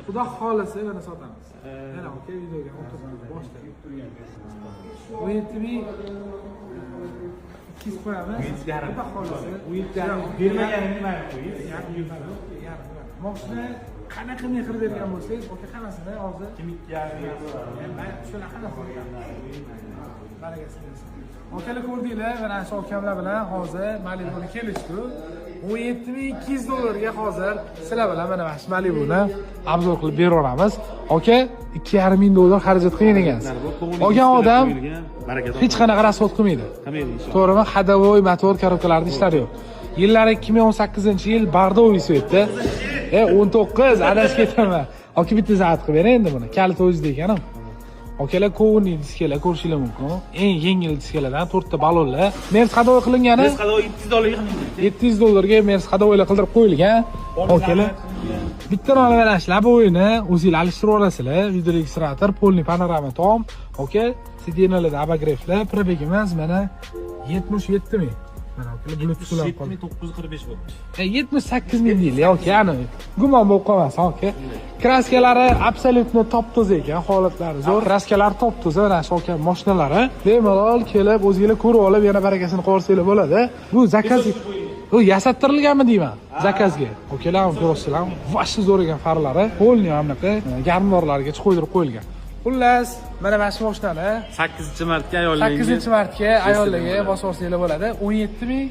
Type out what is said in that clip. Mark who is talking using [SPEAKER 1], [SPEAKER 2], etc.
[SPEAKER 1] Xudo xohlasa, yana sotamiz. Mana, aka, videoga o'tirib boshlaydi. 17 200 qo'yamiz.
[SPEAKER 2] 17,5.
[SPEAKER 1] Xudo xohlasa.
[SPEAKER 2] 17,5 bermaganimni mayli qo'ying.
[SPEAKER 1] Yarim yarim. Moshina qanaqa mehr bergan bo'lsangiz, aka, hammasini hozir
[SPEAKER 2] Kim 2,5
[SPEAKER 1] Man shular hammasini barakasini bersin. Akalar, ko'rdinglar, mana shu akamlar bilan hozir Malibuni kelishdi. 17 200 dollarga hozir sizlar bilan mana shu Malibuni обзор qilib beraveramiz. Aka, 2,5 ming dollar xarajat qilgan ekansiz. Olgan odam hech qanaqa расход qilmaydi.
[SPEAKER 2] Qilmaydi, inshaalloh.
[SPEAKER 1] To'g'rimi? Ходовой, motor, korobkalarni ishlari yo'q. Yillari 2018-yil, бордовый цвет da. 19, adashib ketaman. Aka, bitta zavat qilib bering endi buni. Kalit o'zida ekan. Akalar, кованый diskalar ko'rishinglar mumkin. Eng yengil diskalardan, to'rtta balonlar. Mers ходовой qilingani.
[SPEAKER 2] Mers ходовой 700 dollarga qilingan.
[SPEAKER 1] 700 dollarga Mers ходовой lar qildirib qo'yilgan. Akalar, bitta mana shu лобовой ni o'zinglar alishtirib olasizlar. Видеорегистратор, полный panorama tom. Aka, сиденья larda обогрев lar, пробег imiz mana 77 ming. Mana, akalar, Bluetooth ulanib qoldi.
[SPEAKER 2] 7945 bo'ldi.
[SPEAKER 1] 78 ming deylik, aka, ani gumon bo'lib qolmasin, aka. Краска lari абсолютно top toza ekan, holatlari zo'r. Краска lari top toza, mana shu aka mashinalari. Bemalol kelib, o'zinglar ko'rib olib, yana barakasini qo'rsanglar bo'ladi. Bu заказ, bu yasattirilganmi deyman, заказ ga. Akalar, ko'rasizlar, вообще zo'r ekan farlari. Полный mana bunaqa garmdorlarga qo'ydirib qo'yilgan. Xullas, mana shu mashinani
[SPEAKER 2] 8-martga ayollarga
[SPEAKER 1] 8-martga ayollarga bosib olsanglar bo'ladi. 17 ming